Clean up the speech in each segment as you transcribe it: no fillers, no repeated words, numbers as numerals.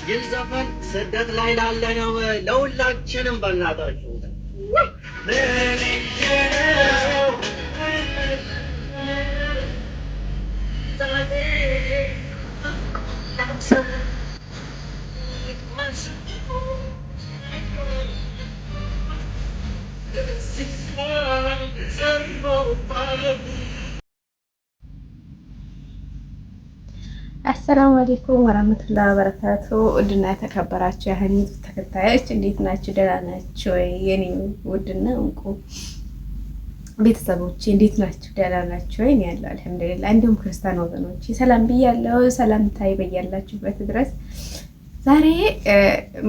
ይህ ዘፈን ስደት ላይ ላለነው ለሁላችንም በእናታችሁ ምን ነው السلام عليكم ورحمة الله وبركاته። ውድና የተከበራችሁ የሀኒቱ ተከታዮች እንዴት ናችሁ? ደህና ናችሁ ወይ? የኔ ውድና እንቁ ቤተሰቦቼ እንዴት ናችሁ? ደህና ናችሁ ወይ? እኔ ያለው الحمد لله። እንዲሁም ክርስቲያን ወገኖቼ ሰላም ብያለሁ። ሰላምታዬ በያላችሁበት ድረስ። ዛሬ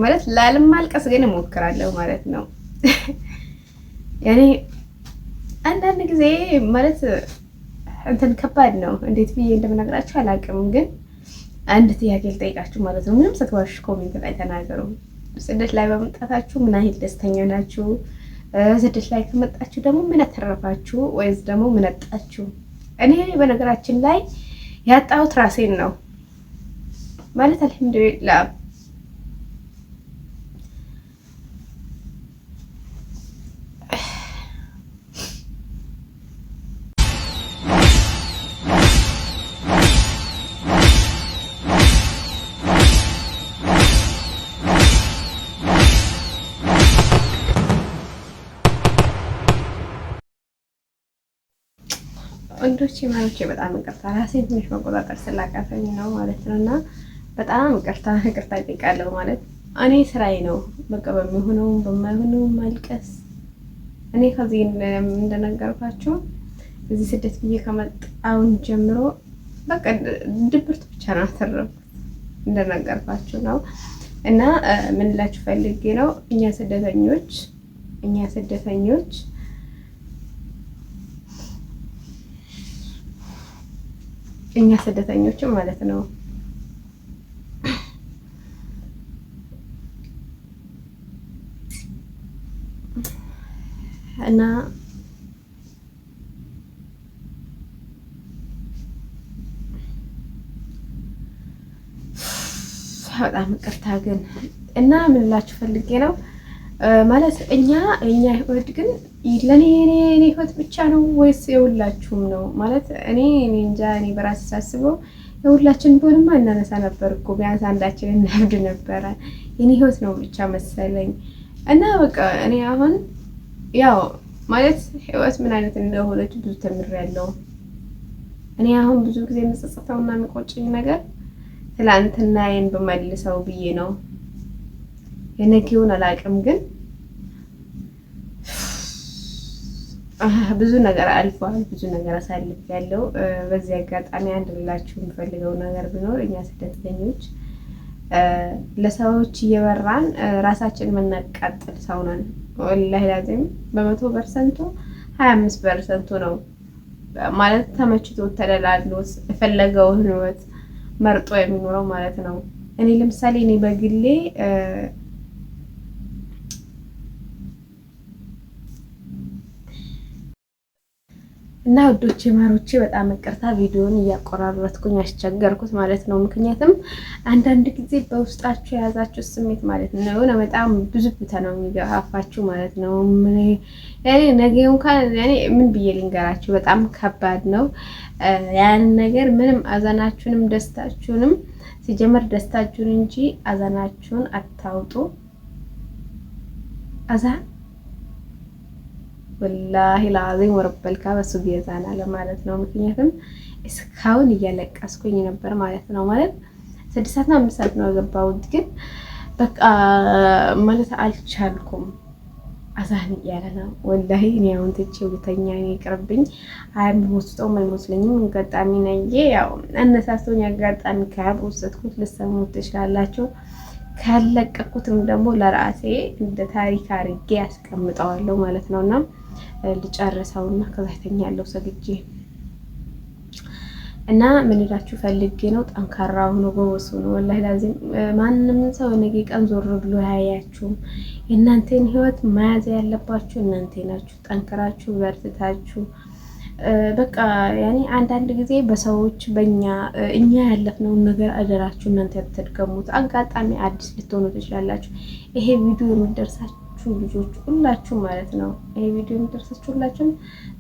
ማለት ላለማልቀስ ግን እሞክራለሁ ማለት ነው። ያኔ አንዳንድ ጊዜ ማለት እንትን ከባድ ነው። እንዴት ብዬ እንደምነግራችሁ አላውቅም፣ ግን አንድ ጥያቄ ልጠይቃችሁ ማለት ነው። ምንም ስትዋሽ comment ላይ ተናገሩ። ስደት ላይ በመምጣታችሁ ምን ያህል ደስተኛ ናችሁ? ስደት ላይ ከመጣችሁ ደግሞ ምን አተረፋችሁ ወይስ ደግሞ ምን አጣችሁ? እኔ በነገራችን ላይ ያጣሁት ራሴን ነው ማለት الحمد لله። ወንዶቼ ማሮቼ በጣም ይቅርታ፣ ራሴን ትንሽ መቆጣጠር ስላቃተኝ ነው ማለት ነው። እና በጣም ይቅርታ ይቅርታ እጠይቃለሁ ማለት እኔ ስራዬ ነው። በቃ በሚሆነው በማይሆነው ማልቀስ። እኔ ከዚህ እንደነገርኳችሁ እዚህ ስደት ብዬ ከመጣሁኝ ጀምሮ በቃ ድብርት ብቻ ነው ያተረፍኩት፣ እንደነገርኳችሁ ነው። እና ምን ላችሁ ፈልጌ ነው፣ እኛ ስደተኞች እኛ ስደተኞችም ማለት ነው እና በጣም ይቅርታ ግን እና ምን ላችሁ ፈልጌ ነው ማለት እኛ ህይወት ግን ለኔ እኔ ህይወት ብቻ ነው ወይስ የሁላችሁም ነው? ማለት እኔ እንጃ። እኔ በራሴ ሳስበው የሁላችን ቢሆንማ እናነሳ ነበር እኮ፣ ቢያንስ አንዳችን እናብድ ነበረ። የኔ ህይወት ነው ብቻ መሰለኝ። እና በቃ እኔ አሁን ያው ማለት ህይወት ምን አይነት እንደሆነች ብዙ ተምሬያለሁ። እኔ አሁን ብዙ ጊዜ የምጸጸተውና የሚቆጨኝ ነገር ትላንትናዬን ብመልሰው ብዬ ነው። የነገውን አላውቅም፣ ግን ብዙ ነገር አልፏል። ብዙ ነገር አሳልፌያለሁ። በዚህ አጋጣሚ አንድ ልላችሁ የምፈልገው ነገር ቢኖር እኛ ስደተኞች ለሰዎች እየበራን ራሳችን የምናቃጥል ሰው ነን። والله لازم በ100 percent ኡ 25 percent ኡ ነው ማለት ተመችቶ ተደላድሎ የፈለገውን ህይወት መርጦ የሚኖረው ማለት ነው። እኔ ለምሳሌ እኔ በግሌ እና ውዶቼ ማሮቼ በጣም ይቅርታ ቪዲዮን እያቆራረጥኩኝ ያስቸገርኩት ማለት ነው። ምክንያቱም አንዳንድ ጊዜ በውስጣችሁ የያዛችሁ ስሜት ማለት ነው የሆነ በጣም ብዙ ቦታ ነው የሚገፋፋችሁ ማለት ነው። ያኔ ነገ እንኳን ያኔ ምን ብዬ ልንገራችሁ፣ በጣም ከባድ ነው ያን ነገር። ምንም አዘናችሁንም ደስታችሁንም ሲጀመር ደስታችሁን እንጂ አዘናችሁን አታውጡ። አዛን والله العظيم ورب الكعبة እሱ ቢዛና ለማለት ነው። ምክንያቱም እስካሁን እያለቀስኩኝ ነበር ማለት ነው። ማለት 6 ሰዓት ነው 5 ሰዓት ነው የገባሁት፣ ግን በቃ ማለት አልቻልኩም። አዛን እያለ ነው والله። እኔ አሁን ትቼው ብተኛ እኔ ይቅርብኝ፣ አይወስጠውም አይመስለኝም። አጋጣሚ ነዬ ያው አነሳስቶኝ አጋጣሚ ካብ ወሰድኩት። ልሰሙት ትችላላችሁ። ካለቀኩትም ደግሞ ለራሴ እንደ ታሪክ አድርጌ ያስቀምጠዋለሁ ማለት ነውና ልጨርሰውና ከዛ እተኛለሁ ሰግጄ። እና ምን እላችሁ ፈልጌ ነው፣ ጠንካራ ሆኖ ጎበዝ ሆኖ والله لازم ማንም ሰው ነገ ቀን ዞር ብሎ አያያችሁም። የእናንተን ህይወት መያዝ ያለባችሁ እናንተ ናችሁ። ጠንክራችሁ በርትታችሁ በቃ ያኔ አንዳንድ ጊዜ በሰዎች በእኛ እኛ ያለፍነውን ነገር አደራችሁ እናንተ ያትደገሙት። አጋጣሚ አዲስ ልትሆኑ ትችላላችሁ። ይሄ ቪዲዮ የሚደርሳችሁ ልጆች ሁላችሁ ማለት ነው። ይሄ ቪዲዮ የሚደርሳችሁ ሁላችሁም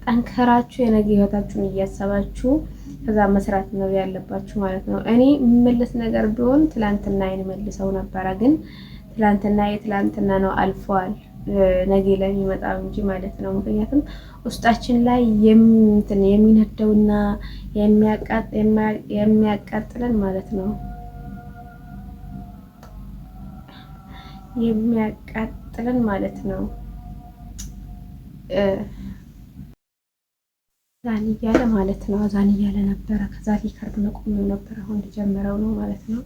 ጠንከራችሁ የነገ ህይወታችሁን እያሰባችሁ ከዛ መስራት ነው ያለባችሁ ማለት ነው። እኔ የምመለስ ነገር ቢሆን ትላንትና መልሰው ነበረ፣ ግን ትላንትና የትላንትና ነው፣ አልፈዋል። ነገ ለሚመጣው እንጂ ማለት ነው። ምክንያቱም ውስጣችን ላይ የሚነደውና የሚያቃጥለን ማለት ነው የሚያቃጥለን ማለት ነው አዛን እያለ ማለት ነው። አዛን እያለ ነበረ። ከዛ record መቆም ነበር። አሁን ጀምረው ነው ማለት ነው።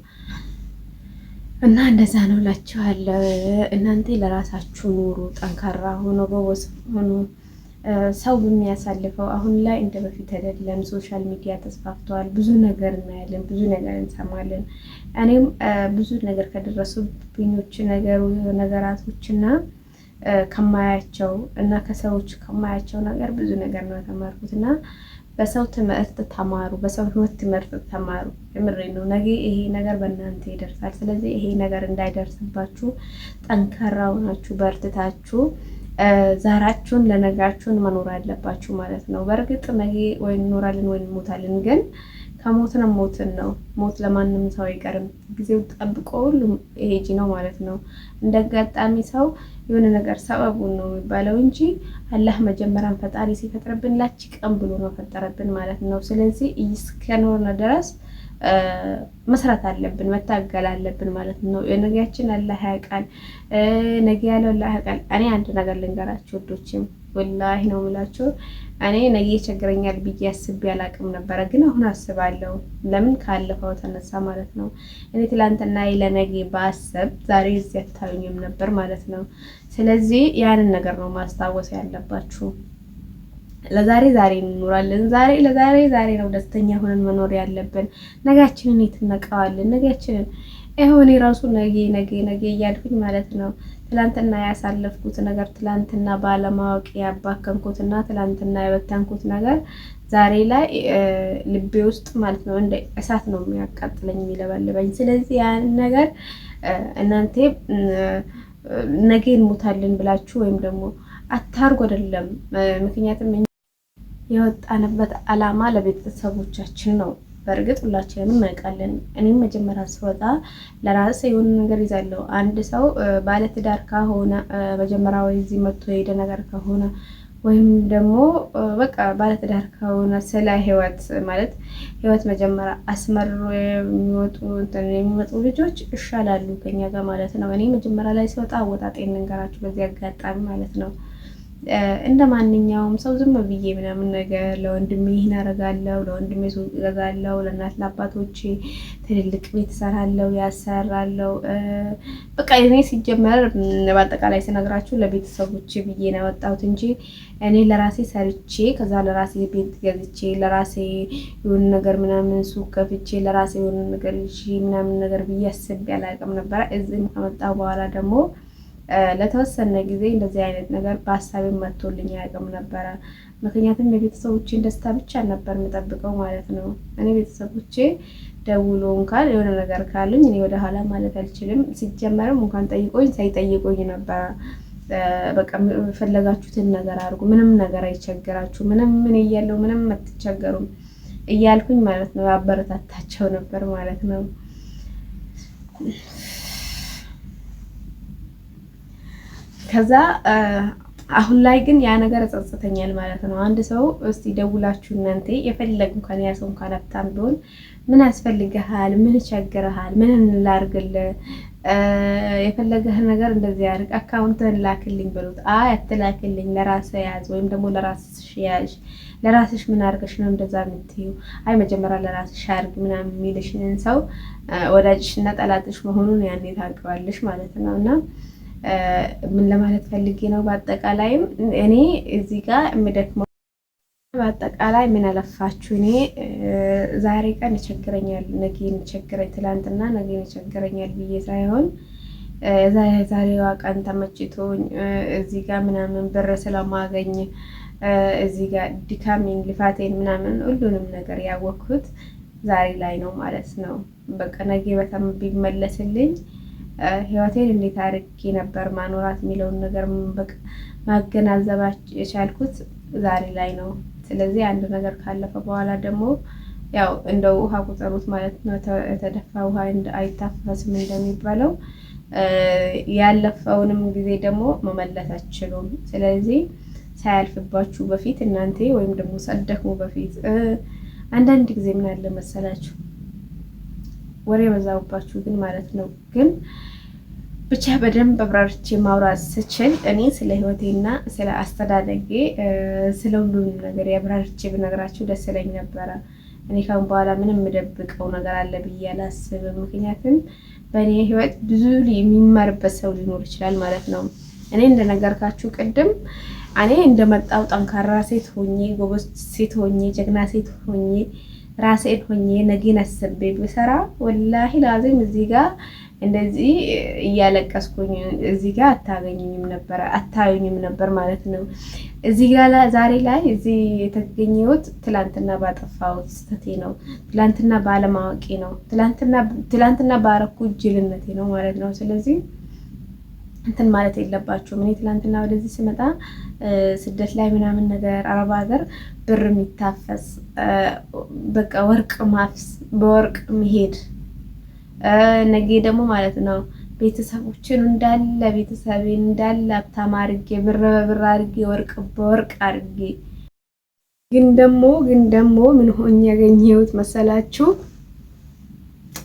እና እንደዛ ነው እላችኋለሁ። እናንተ ለራሳችሁ ኑሩ፣ ጠንካራ ሆኖ ጎበዝ ሆኖ። ሰው በሚያሳልፈው አሁን ላይ እንደ በፊት አይደለም። Social media ተስፋፍተዋል። ብዙ ነገር እናያለን፣ ብዙ ነገር እንሰማለን። እኔም ብዙ ነገር ከደረሱብኞች ነገሩ ነገራቶችና ከማያቸው እና ከሰዎች ከማያቸው ነገር ብዙ ነገር ነው የተማርኩት እና በሰው ትምህርት ተማሩ፣ በሰው ህይወት ትምህርት ተማሩ። የምሬ ነው። ነገ ይሄ ነገር በእናንተ ይደርሳል። ስለዚህ ይሄ ነገር እንዳይደርስባችሁ ጠንካራ ሆናችሁ በርትታችሁ ዛራችሁን ለነጋችሁን መኖር አለባችሁ ማለት ነው። በእርግጥ ነገ ወይ እንኖራለን ወይ እንሞታለን፣ ግን ከሞትን ሞትን ነው። ሞት ለማንም ሰው አይቀርም። ጊዜው ጠብቆ ሁሉም ሄጂ ነው ማለት ነው። እንደ አጋጣሚ ሰው የሆነ ነገር ሰበቡን ነው የሚባለው እንጂ አላህ መጀመሪያን ፈጣሪ ሲፈጥርብን ላች ቀን ብሎ ነው ፈጠረብን ማለት ነው። ስለዚህ እስከኖርን ድረስ መስራት አለብን፣ መታገል አለብን ማለት ነው። የነገያችን አላህ ያውቃል። ነገ ያለው አላህ ያውቃል። እኔ አንድ ነገር ልንገራችሁ ወዶችም፣ ወላሂ ነው የምላችሁ። እኔ ነገ ይቸግረኛል ብዬ አስቤ አላቅም ነበረ፣ ግን አሁን አስባለሁ። ለምን ካለፈው ተነሳ ማለት ነው። እኔ ትላንትና ለነገ ባሰብ ዛሬ እዚህ አታዩኝም ነበር ማለት ነው። ስለዚህ ያንን ነገር ነው ማስታወስ ያለባችሁ። ለዛሬ ዛሬ እንኖራለን። ዛሬ ለዛሬ ዛሬ ነው ደስተኛ ሆነን መኖር ያለብን። ነጋችንን የት እናውቀዋለን? ነጋችንን ይኸው እኔ ራሱ ነገ ነገ ነገ እያልኩኝ ማለት ነው። ትላንትና ያሳለፍኩት ነገር፣ ትላንትና ባለማወቅ ያባከንኩትና ትላንትና የበተንኩት ነገር ዛሬ ላይ ልቤ ውስጥ ማለት ነው እንደ እሳት ነው የሚያቃጥለኝ፣ የሚለበልበኝ። ስለዚህ ያን ነገር እናንተ ነገ እንሞታለን ብላችሁ ወይም ደግሞ አታርጎ አይደለም። ምክንያቱም የወጣንበት ዓላማ ለቤተሰቦቻችን ነው። በእርግጥ ሁላችንም እናውቃለን። እኔም መጀመሪያ ስወጣ ለራሴ የሆነ ነገር ይዛለሁ። አንድ ሰው ባለትዳር ከሆነ መጀመሪያ ወይ እዚህ መጥቶ የሄደ ነገር ከሆነ ወይም ደግሞ በቃ ባለትዳር ከሆነ ስለ ህይወት ማለት ህይወት መጀመሪያ አስመርሮ የሚወጡ የሚመጡ ልጆች ይሻላሉ ከኛ ጋር ማለት ነው። እኔ መጀመሪያ ላይ ሲወጣ አወጣጤን ልንገራችሁ በዚህ አጋጣሚ ማለት ነው። እንደ ማንኛውም ሰው ዝም ብዬ ምናምን ነገር ለወንድሜ ይህን አደርጋለሁ፣ ለወንድሜ ሱቅ እገዛለሁ፣ ለእናት ለአባቶቼ ትልልቅ ቤት እሰራለሁ፣ ያሰራለሁ። በቃ እኔ ሲጀመር በአጠቃላይ ስነግራችሁ ለቤተሰቦቼ ብዬ ነው ያወጣሁት እንጂ እኔ ለራሴ ሰርቼ ከዛ ለራሴ ቤት ገዝቼ ለራሴ የሆነ ነገር ምናምን ሱቅ ከፍቼ ለራሴ የሆነ ነገር ይዤ ምናምን ነገር ብዬ አስቤ አላውቅም ነበረ። እዚህም ከመጣሁ በኋላ ደግሞ ለተወሰነ ጊዜ እንደዚህ አይነት ነገር በሀሳቤ መጥቶልኝ አያውቅም ነበረ። ምክንያቱም የቤተሰቦቼን ደስታ ብቻ ነበር የምጠብቀው ማለት ነው። እኔ ቤተሰቦቼ ደውሎ እንኳን የሆነ ነገር ካሉኝ እኔ ወደ ኋላ ማለት አልችልም። ሲጀመርም እንኳን ጠይቆኝ ሳይጠይቆኝ ነበረ። በቃ የፈለጋችሁትን ነገር አድርጉ፣ ምንም ነገር አይቸግራችሁ፣ ምንም ምን እያለው ምንም አትቸገሩም እያልኩኝ ማለት ነው አበረታታቸው ነበር ማለት ነው። ከዛ አሁን ላይ ግን ያ ነገር ጸጽተኛል ማለት ነው። አንድ ሰው እስቲ ደውላችሁ እናንተ የፈለግ እንኳን ያ ሰው እንኳን ሀብታም ቢሆን ምን ያስፈልግሃል? ምን ይቸግርሃል? ምን ላርግልህ? የፈለገህ ነገር እንደዚህ አድርግ፣ account ህን ላክልኝ በሉት። አይ አትላክልኝ፣ ለራስህ ያዝ ወይም ደግሞ ለራስሽ ያዥ። ለራስሽ ምን አድርገሽ ነው እንደዛ የምትይው? አይ መጀመሪያ ለራስሽ አድርግ ምናምን የሚልሽን ሰው ወዳጅሽና ጠላትሽ መሆኑን ያኔ ታውቂዋለሽ ማለት ነው። እና ምን ለማለት ፈልጌ ነው? በአጠቃላይም እኔ እዚህ ጋር የምደክመው በአጠቃላይ ምን አለፋችሁ እኔ ዛሬ ቀን ይቸግረኛል፣ ነገ ይቸግረኝ፣ ትላንትና ነገ ይቸግረኛል ብዬ ሳይሆን ዛሬዋ ቀን ተመችቶኝ እዚህ ጋር ምናምን ብር ስለማገኝ እዚህ ጋር ድካሜን ልፋቴን ምናምን ሁሉንም ነገር ያወቅኩት ዛሬ ላይ ነው ማለት ነው። በቃ ነገ በጣም ቢመለስልኝ ህይወቴን እንዴት አድርጌ ነበር ማኖራት የሚለውን ነገር በቃ ማገናዘብ የቻልኩት ዛሬ ላይ ነው። ስለዚህ አንድ ነገር ካለፈ በኋላ ደግሞ ያው እንደ ውሃ ቁጠሩት ማለት ነው። የተደፋ ውሃ አይታፈስም እንደሚባለው ያለፈውንም ጊዜ ደግሞ መመለስ አትችሉም። ስለዚህ ሳያልፍባችሁ በፊት እናንተ ወይም ደግሞ ሳትደክሙ በፊት አንዳንድ ጊዜ ምን አለ መሰላችሁ፣ ወሬ በዛውባችሁ ግን ማለት ነው፣ ግን ብቻ በደንብ አብራርቼ ማውራት ስችል እኔ ስለ ህይወቴና ስለ አስተዳደጌ ስለ ሁሉንም ነገር አብራርቼ ብነግራችሁ ደስ ይለኝ ነበረ። እኔ ካሁን በኋላ ምንም የምደብቀው ነገር አለ ብዬ አላስብም። ምክንያቱም በእኔ ህይወት ብዙ የሚማርበት ሰው ሊኖር ይችላል ማለት ነው። እኔ እንደነገርካችሁ ቅድም እኔ እንደመጣው ጠንካራ ሴት ሆኜ፣ ጎበዝ ሴት ሆኜ፣ ጀግና ሴት ሆኜ፣ ራሴን ሆኜ ነገን አስቤ ብሰራ ወላሂ ላዚም እዚህ ጋር እንደዚህ እያለቀስኩኝ እዚህ ጋር አታገኙኝም ነበር፣ አታዩኝም ነበር ማለት ነው። እዚህ ጋር ዛሬ ላይ እዚህ የተገኘሁት ትላንትና ባጠፋሁት ስህተቴ ነው። ትላንትና ባለማወቄ ነው። ትላንትና ባረኩ ጅልነቴ ነው ማለት ነው። ስለዚህ እንትን ማለት የለባችሁም። እኔ ትላንትና ወደዚህ ስመጣ ስደት ላይ ምናምን ነገር አረብ ሀገር ብር የሚታፈስ፣ በቃ ወርቅ ማፍስ፣ በወርቅ መሄድ፣ ነገ ደግሞ ማለት ነው ቤተሰቦችን እንዳለ ቤተሰቤን እንዳለ ሀብታም አድርጌ፣ ብር በብር አድርጌ፣ ወርቅ በወርቅ አድርጌ፣ ግን ደግሞ ምን ሆኜ ያገኘሁት መሰላችሁ?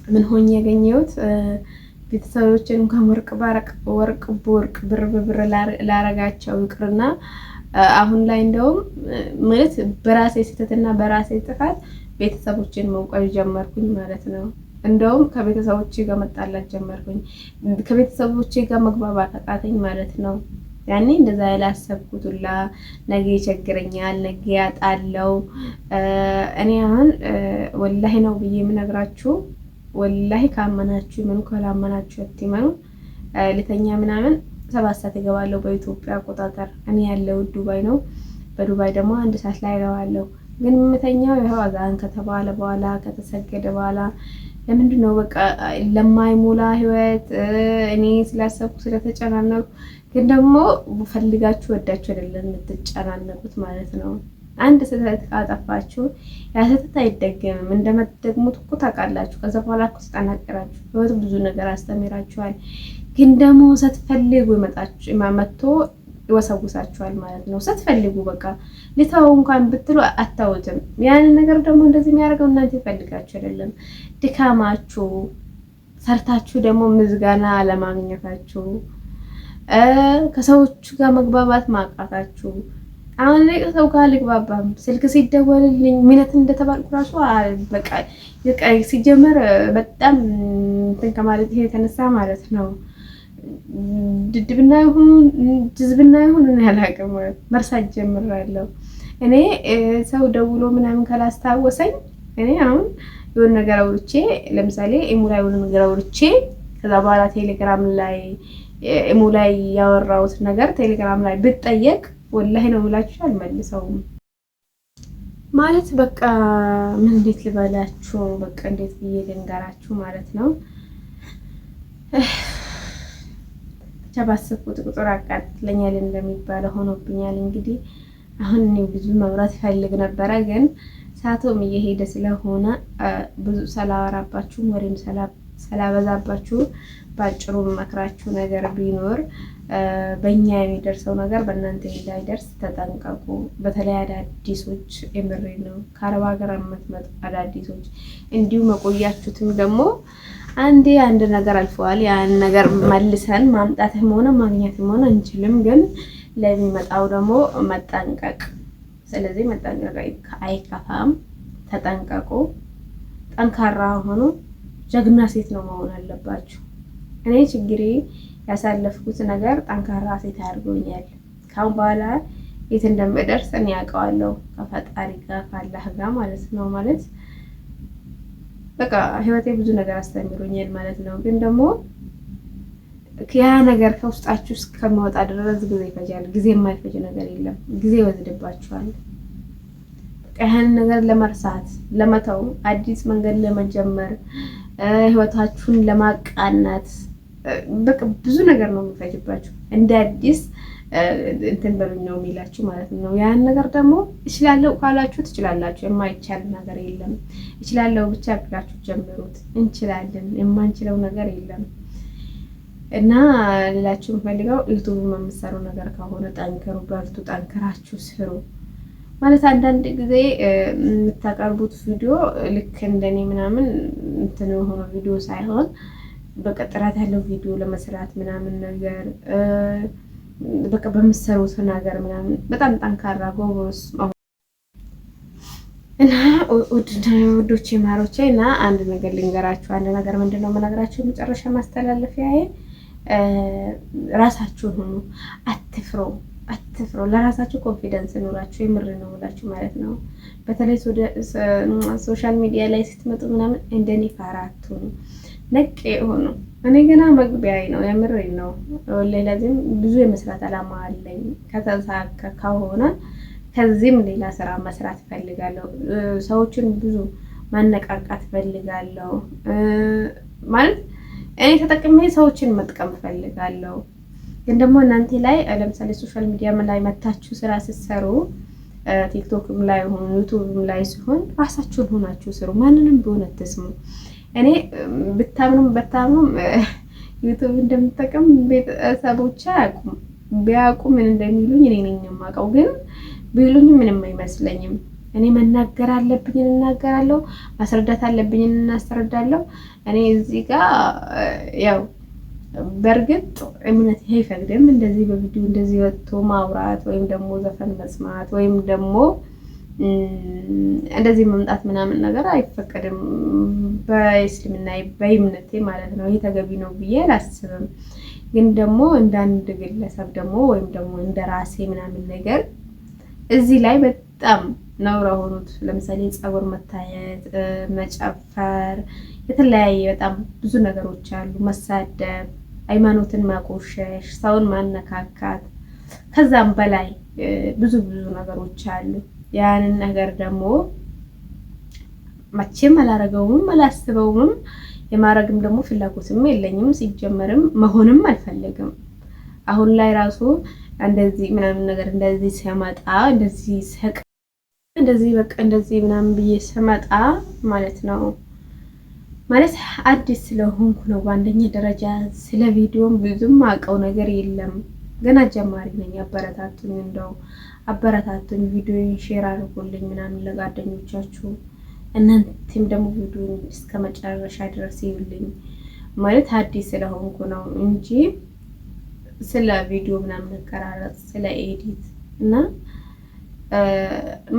ምን ሆኜ ያገኘሁት? ቤተሰቦችን እንኳን ወርቅ ባረቅ ወርቅ በወርቅ ብር በብር ላረጋቸው ይቅርና አሁን ላይ እንደውም ማለት በራሴ ስህተትና በራሴ ጥፋት ቤተሰቦችን መውቀስ ጀመርኩኝ ማለት ነው። እንደውም ከቤተሰቦቼ ጋር መጣላት ጀመርኩኝ። ከቤተሰቦቼ ጋር መግባባት አቃተኝ ማለት ነው። ያኔ እንደዛ ያላሰብኩት ሁላ ነገ ይቸግረኛል፣ ነገ ያጣለው። እኔ አሁን ወላሂ ነው ብዬ የምነግራችሁ፣ ወላሂ ካመናችሁ ይመኑ፣ ካላመናችሁ አትመኑ። ልተኛ ምናምን 7 ሰዓት እገባለሁ በኢትዮጵያ አቆጣጠር። እኔ ያለው ዱባይ ነው። በዱባይ ደግሞ 1 ሰዓት ላይ እገባለሁ። ግን የምተኛው ይኸው አዛን ከተባለ በኋላ፣ ከተሰገደ በኋላ። ለምንድን ነው? በቃ ለማይሞላ ህይወት እኔ ስላሰብኩ ስለተጨናነኩ። ግን ደግሞ ፈልጋችሁ ወዳችሁ አይደለም የምትጨናነቁት ማለት ነው። አንድ ስህተት ካጠፋችሁ ያ ስህተት አይደገምም። እንደምትደግሙት እኮ ታውቃላችሁ። ከዛ በኋላ እኮ ተጠናቀራችሁ። ህይወት ብዙ ነገር አስተምራችኋል። ግን ደግሞ ስትፈልጉ መጥቶ ይወሰውሳችኋል ማለት ነው። ስትፈልጉ በቃ ልተው እንኳን ብትሉ አታውትም። ያንን ነገር ደግሞ እንደዚህ የሚያደርገው እናንተ ይፈልጋችሁ አይደለም፣ ድካማችሁ፣ ሰርታችሁ ደግሞ ምዝጋና አለማግኘታችሁ፣ ከሰዎቹ ጋር መግባባት ማቃታችሁ። አሁን ላይ ከሰው ጋር አልግባባም። ስልክ ሲደወልልኝ ምነት እንደተባልኩ ራሱ በቃ ሲጀመር በጣም እንትን ከማለት ይሄ የተነሳ ማለት ነው፣ ድድብና ይሁን ጅዝብና ይሁን እኔ አላውቅም፣ መርሳት ጀምሬያለሁ። እኔ ሰው ደውሎ ምናምን ካላስታወሰኝ፣ እኔ አሁን የሆነ ነገር አውርቼ፣ ለምሳሌ ኢሞ ላይ የሆነ ነገር አውርቼ፣ ከዛ በኋላ ቴሌግራም ላይ፣ ኢሞ ላይ ያወራሁት ነገር ቴሌግራም ላይ ብጠየቅ ወላሂ ነው የምላችሁ አልመልሰውም። ማለት በቃ ምን እንዴት ልበላችሁ፣ በቃ እንዴት ብዬ ልንገራችሁ ማለት ነው። ብቻ ባሰብኩት ቁጥር አቃጥለኛል እንደሚባለው ሆኖብኛል። እንግዲህ አሁን እኔ ብዙ መብራት ይፈልግ ነበረ፣ ግን ሰዓቱም እየሄደ ስለሆነ ብዙ ሳላወራባችሁ ወሬም ሳላበዛባችሁ በአጭሩ መክራችሁ ነገር ቢኖር በእኛ የሚደርሰው ነገር በእናንተ እንዳይደርስ ተጠንቀቁ። በተለይ አዳዲሶች፣ የምሬ ነው። ከአረብ ሀገር የምትመጡ አዳዲሶች እንዲሁ መቆያችሁትም ደግሞ አንዴ አንድ ነገር አልፈዋል። ያን ነገር መልሰን ማምጣትም ሆነ ማግኘትም ሆነ አንችልም። ግን ለሚመጣው ደግሞ መጠንቀቅ። ስለዚህ መጠንቀቅ አይከፋም። ተጠንቀቁ። ጠንካራ ሆኑ። ጀግና ሴት ነው መሆን አለባችሁ። እኔ ችግሬ ያሳለፍኩት ነገር ጠንካራ ሴት አድርጎኛል። ካሁን በኋላ የት እንደምደርስ እኔ ያውቀዋለሁ፣ ከፈጣሪ ጋር ካላህ ጋር ማለት ነው። ማለት በቃ ህይወቴ ብዙ ነገር አስተምሮኛል ማለት ነው። ግን ደግሞ ያ ነገር ከውስጣችሁ እስከሚወጣ ድረስ ጊዜ ይፈጃል። ጊዜ የማይፈጅ ነገር የለም። ጊዜ ይወስድባችኋል። በቃ ያን ነገር ለመርሳት፣ ለመተው፣ አዲስ መንገድ ለመጀመር፣ ህይወታችሁን ለማቃናት በቃ ብዙ ነገር ነው የሚፈጅባችሁ። እንደ አዲስ እንትን በሉኝ ነው የሚላችሁ ማለት ነው። ያን ነገር ደግሞ እችላለሁ ካላችሁ ትችላላችሁ። የማይቻል ነገር የለም። እችላለሁ ብቻ ብላችሁ ጀምሩት። እንችላለን። የማንችለው ነገር የለም። እና ሌላችሁ የምፈልገው YouTube የምትሰሩ ነገር ከሆነ ጠንክሩ፣ በርቱ፣ ጠንክራችሁ ስሩ። ማለት አንዳንድ ጊዜ የምታቀርቡት ቪዲዮ ልክ እንደኔ ምናምን እንትን የሆነ ቪዲዮ ሳይሆን በቃ ጥራት ያለው ቪዲዮ ለመስራት ምናምን ነገር በቃ በምትሰሩት ነገር ምናምን በጣም ጠንካራ ጎበዝ እና ውዶቼ ማሮቼ፣ እና አንድ ነገር ልንገራችሁ። አንድ ነገር ምንድን ነው የምነግራችሁ? የመጨረሻ ማስተላለፊያዬ ራሳችሁን ሁኑ። አትፍሩ፣ አትፍሩ። ለራሳችሁ confidence ኑራችሁ። የምር ነው ብላችሁ ማለት ነው። በተለይ social media ላይ ስትመጡ ምናምን እንደኔ ፋራ አትሁኑ፣ ነቅ የሆኑ። እኔ ገና መግቢያዬ ነው፣ የምር ነው። ሌላዚህም ብዙ የመስራት አላማ አለኝ። ከተሳካ ከሆነ ከዚህም ሌላ ስራ መስራት እፈልጋለሁ። ሰዎችን ብዙ ማነቃቃት እፈልጋለሁ። ማለት እኔ ተጠቅሜ ሰዎችን መጥቀም እፈልጋለሁ። ግን ደግሞ እናንተ ላይ ለምሳሌ social media ላይ መታችሁ ስራ ስትሰሩ TikTok ም ላይ ሆኑ YouTube ም ላይ ሲሆን ራሳችሁን ሆናችሁ ስሩ። ማንንም ቢሆን አትስሙ። እኔ ብታምኑም በታምኑም YouTube እንደምጠቀም ቤተሰቦቼ አያውቁም። ቢያውቁ ምን እንደሚሉኝ እኔ ነኝ የማውቀው። ግን ቢሉኝም ምንም አይመስለኝም። እኔ መናገር አለብኝ እናገራለሁ፣ ማስረዳት አለብኝ እናስረዳለሁ። እኔ እዚህ ጋር ያው በእርግጥ እምነት አይፈቅድም እንደዚህ በቪዲዮ እንደዚህ ወጥቶ ማውራት ወይም ደግሞ ዘፈን መስማት ወይም ደግሞ እንደዚህ መምጣት ምናምን ነገር አይፈቀድም፣ በእስልምና በእምነቴ ማለት ነው። ይህ ተገቢ ነው ብዬ አላስብም። ግን ደግሞ እንደ አንድ ግለሰብ ደግሞ ወይም ደግሞ እንደ ራሴ ምናምን ነገር እዚህ ላይ በጣም ነውር የሆኑት ለምሳሌ ፀጉር መታየት፣ መጨፈር፣ የተለያየ በጣም ብዙ ነገሮች አሉ። መሳደብ፣ ሃይማኖትን ማቆሸሽ፣ ሰውን ማነካካት፣ ከዛም በላይ ብዙ ብዙ ነገሮች አሉ። ያንን ነገር ደግሞ መቼም አላረገውም አላስበውም። የማረግም ደግሞ ፍላጎትም የለኝም። ሲጀመርም መሆንም አልፈለግም። አሁን ላይ ራሱ እንደዚህ ምናምን ነገር እንደዚህ ሲያመጣ እንደዚህ ሰቅ እንደዚህ በቃ እንደዚህ ምናምን ብዬ ስመጣ ማለት ነው ማለት አዲስ ስለሆንኩ ነው። በአንደኛ ደረጃ ስለ ቪዲዮም ብዙም አውቀው ነገር የለም። ገና ጀማሪ ነኝ። አበረታቱኝ፣ እንደው አበረታቱኝ፣ ቪዲዮን share አድርጉልኝ ምናምን ለጓደኞቻችሁ። እናንተም ደግሞ ቪዲዮን እስከ መጨረሻ ድረስ ይዩልኝ። ማለት አዲስ ስለሆንኩ ነው እንጂ ስለ ቪዲዮ ምናምን መቀራረጽ ስለ edit እና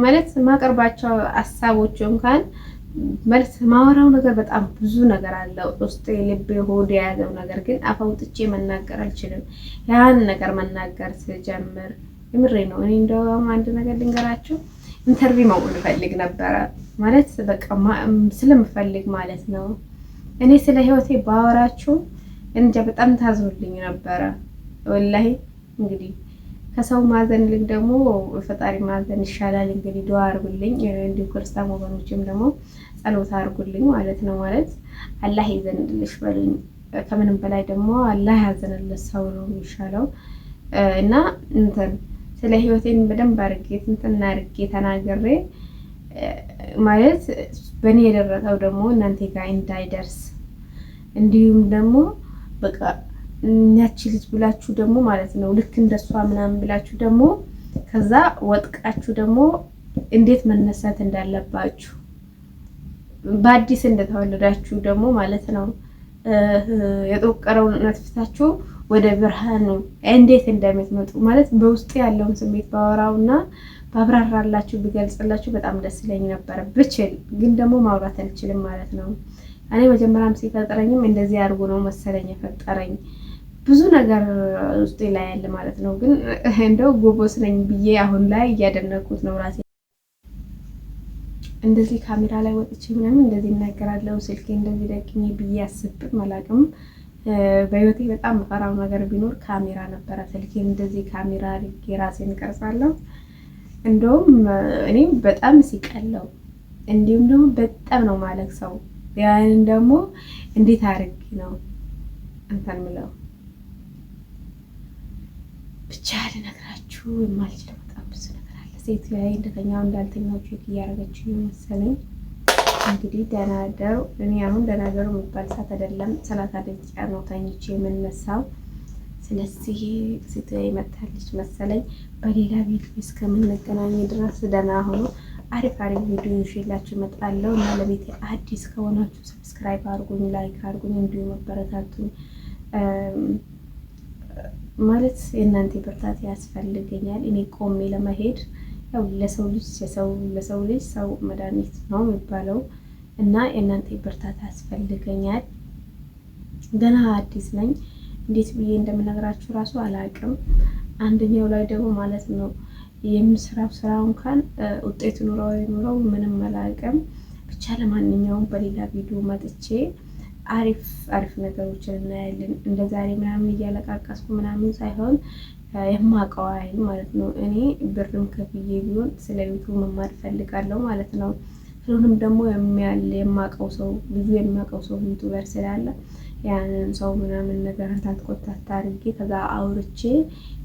ማለት ማቀርባቸው ሀሳቦች እንኳን ማለት ማወራው ነገር በጣም ብዙ ነገር አለው ውስጤ፣ ልቤ፣ ሆድ የያዘው ነገር ግን አፍ አውጥቼ መናገር አልችልም። ያን ነገር መናገር ስጀምር የምሬ ነው። እኔ እንደውም አንድ ነገር ልንገራችሁ፣ interview መሆን እፈልግ ነበረ ማለት በቃ ስለምፈልግ ማለት ነው። እኔ ስለ ህይወቴ ባወራችሁ እንጃ በጣም ታዝኑልኝ ነበረ ወላሂ። እንግዲህ ከሰው ማዘን ይልቅ ደግሞ ፈጣሪ ማዘን ይሻላል። እንግዲህ ዱዓ አድርጉልኝ፣ እንዲሁ ክርስቲያን ወገኖችም ደግሞ ጸሎት አድርጉልኝ ማለት ነው። ማለት አላህ ይዘንልሽ በሉኝ። ከምንም በላይ ደግሞ አላህ ያዘንለት ሰው ነው የሚሻለው እና እንትን ስለ ህይወቴን በደንብ አድርጌ እንትን አድርጌ ተናግሬ ማለት በእኔ የደረሰው ደግሞ እናንተ ጋር እንዳይደርስ እንዲሁም ደግሞ በቃ ያቺ ልጅ ብላችሁ ደግሞ ማለት ነው ልክ እንደሷ ምናምን ብላችሁ ደግሞ ከዛ ወጥቃችሁ ደግሞ እንዴት መነሳት እንዳለባችሁ በአዲስ እንደተወለዳችሁ ደግሞ ማለት ነው የጦቀረውን ነጥፍታችሁ ወደ ብርሃኑ እንዴት እንደምትመጡ ማለት በውስጡ ያለውን ስሜት ባወራውና ባብራራላችሁ ብገልጽላችሁ በጣም ደስ ይለኝ ነበረ። ብችል ግን ደግሞ ማውራት አልችልም ማለት ነው። እኔ መጀመሪያም ሲፈጥረኝም እንደዚህ አድርጎ ነው መሰለኝ የፈጠረኝ። ብዙ ነገር ውስጤ ላይ ያለ ማለት ነው። ግን እንደው ጎበዝ ነኝ ብዬ አሁን ላይ እያደነኩት ነው ራሴ። እንደዚህ ካሜራ ላይ ወጥቼ ምናምን እንደዚህ እናገራለሁ ስልኬ እንደዚህ ደቅኜ ብዬ አስብም አላቅም። በህይወቴ በጣም የምፈራው ነገር ቢኖር ካሜራ ነበረ። ስልኬን እንደዚህ ካሜራ አድርጌ ራሴን እቀርጻለሁ። እንደውም እኔም በጣም ሲቀለው እንዲሁም ደግሞ በጣም ነው ማለቅሰው። ያንን ደግሞ እንዴት አድርጌ ነው እንትን ምለው ብቻ ልነግራችሁ የማልችለው በጣም ብዙ ነገር አለ። ሴትዮዋ እንደተኛው እንዳልተኛው check እያደረገችኝ ነው መሰለኝ። እንግዲህ ደህና እደሩ። እኔ አሁን ደህና እደሩ የሚባል ሰዓት አይደለም፣ 30 ደቂቃ ነው ተኝቼ የምነሳው። ስለዚህ ሴትዮዋ መታለች መሰለኝ። በሌላ ቪዲዮ እስከምንገናኝ ድረስ ደህና ሁኑ። አሪፍ አሪፍ ቪዲዮ ይዤላችሁ እመጣለሁ እና ለቤቴ አዲስ ከሆናችሁ subscribe አድርጉኝ፣ like አድርጉኝ፣ እንዲሁም አበረታቱኝ። ማለት የእናንተ ብርታት ያስፈልገኛል። እኔ ቆሜ ለመሄድ ያው ለሰው ልጅ ለሰው ልጅ ሰው መድኃኒት ነው የሚባለው እና የእናንተ ብርታት ያስፈልገኛል። ገና አዲስ ነኝ። እንዴት ብዬ እንደምነግራችሁ እራሱ አላውቅም። አንደኛው ላይ ደግሞ ማለት ነው የምሰራው ስራ እንኳን ውጤቱ ኑረው ኑረው ምንም አላውቅም። ብቻ ለማንኛውም በሌላ ቪዲዮ መጥቼ አሪፍ አሪፍ ነገሮችን እናያለን። እንደ ዛሬ ምናምን እያለቃቀስኩ ምናምን ሳይሆን የማውቀው አይን ማለት ነው። እኔ ብርም ከፍዬ ቢሆን ስለ ዩቱብ መማር እፈልጋለሁ ማለት ነው። ስለሆነም ደግሞ የሚያል የማውቀው ሰው ብዙ የማውቀው ሰው YouTuber ስላለ ያንን ሰው ምናምን ነገር contact አድርጌ ከዛ አውርቼ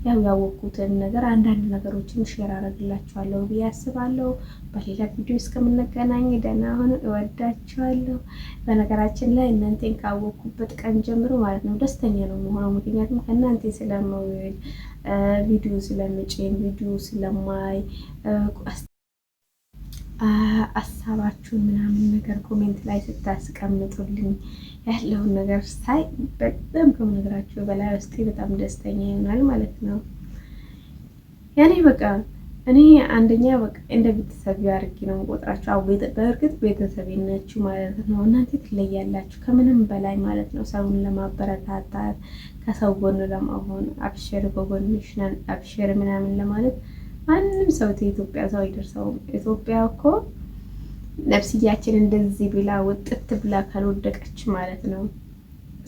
ያው ያወቅኩትን ነገር አንዳንድ ነገሮችን share አደርግላችኋለሁ ብዬ አስባለሁ። በሌላ ቪዲዮ እስከምንገናኝ ደህና ሁኑ። እወዳችኋለሁ። በነገራችን ላይ እናንተን ካወቅኩበት ቀን ጀምሮ ማለት ነው ደስተኛ ነው የምሆነው። ምክንያቱም ከእናንተ ስለምውል፣ ቪዲዮ ስለምጭን፣ ቪዲዮ ስለማይ፣ ሀሳባችሁን ምናምን ነገር comment ላይ ስታስቀምጡልኝ ያለውን ነገር ሳይ በጣም ከምነግራችሁ በላይ ውስጤ በጣም ደስተኛ ይሆናል ማለት ነው። ያኔ በቃ እኔ አንደኛ በቃ እንደ ቤተሰብ አድርጌ ነው የምቆጥራችሁ። አዎ በእርግጥ ቤተሰቤ ናችሁ ማለት ነው። እናንተ ትለያላችሁ ከምንም በላይ ማለት ነው። ሰውን ለማበረታታት፣ ከሰው ጎን ለመሆን፣ አብሽር በጎንሽ ነን አብሽር ምናምን ለማለት ማንም ሰው ኢትዮጵያ ሰው አይደርሰውም። ኢትዮጵያ እኮ ነፍስያችን እንደዚህ ብላ ውጥት ብላ ካልወደቀች ማለት ነው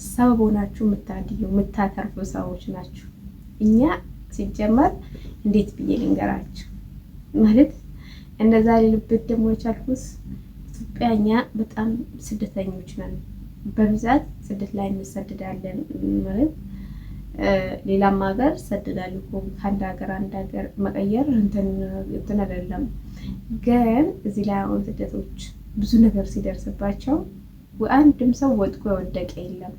ሰበብ ሆናችሁ የምታድዩ የምታተርፉ ሰዎች ናችሁ። እኛ ሲጀመር እንዴት ብዬ ልንገራችሁ ማለት እንደዛ ልልበት ደግሞ የቻልኩት ኢትዮጵያ እኛ በጣም ስደተኞች ነን። በብዛት ስደት ላይ እንሰደዳለን ማለት ሌላም ሀገር ሰደዳል እኮ፣ ከአንድ ሀገር አንድ ሀገር መቀየር እንትን አይደለም። ግን እዚህ ላይ አሁን ስደቶች ብዙ ነገር ሲደርስባቸው አንድም ሰው ወድቆ የወደቀ የለም።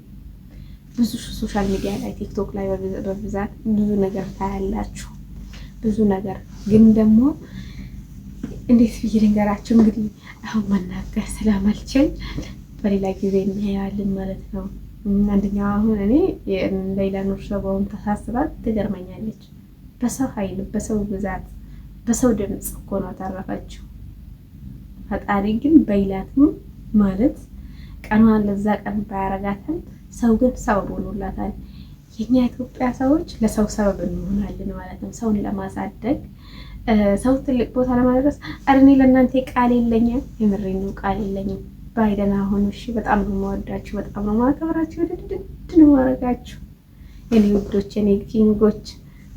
ብዙ social media ላይ ቲክቶክ ላይ በብዛት ብዙ ነገር ታያላችሁ። ብዙ ነገር ግን ደግሞ እንዴት ብዬ ልንገራችሁ? እንግዲህ አሁን መናገር ስለማልችል በሌላ ጊዜ እናየዋለን ማለት ነው። አንደኛው አሁን እኔ ሌላ ኑር ሰበውን ተሳስባት ትገርመኛለች። በሰው ኃይል፣ በሰው ብዛት፣ በሰው ድምፅ እኮ ነው ተረፈችው። ፈጣሪ ግን በይላትም ማለት ቀኗን ለዛ ቀን ባያረጋትም ሰው ግን ሰበብ ሆኖላታል። የኛ ኢትዮጵያ ሰዎች ለሰው ሰበብ እንሆናለን ማለት ነው። ሰውን ለማሳደግ፣ ሰው ትልቅ ቦታ ለማድረስ። ኧረ እኔ ለእናንተ ቃል የለኝም፣ የምሬን ነው፣ ቃል የለኝም። Bye፣ ደህና ሁኑ። እሺ፣ በጣም ነው የምወዳችሁ፣ በጣም ነው የማከብራችሁ፣ ድድድ ነው የማደርጋችሁ። የኔ ውዶች፣ የኔ king ኦች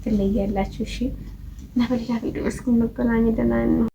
ትለያላችሁ። እሺ፣ እና በሌላ ቪዲዮ እስክንገናኝ ደህና ነው።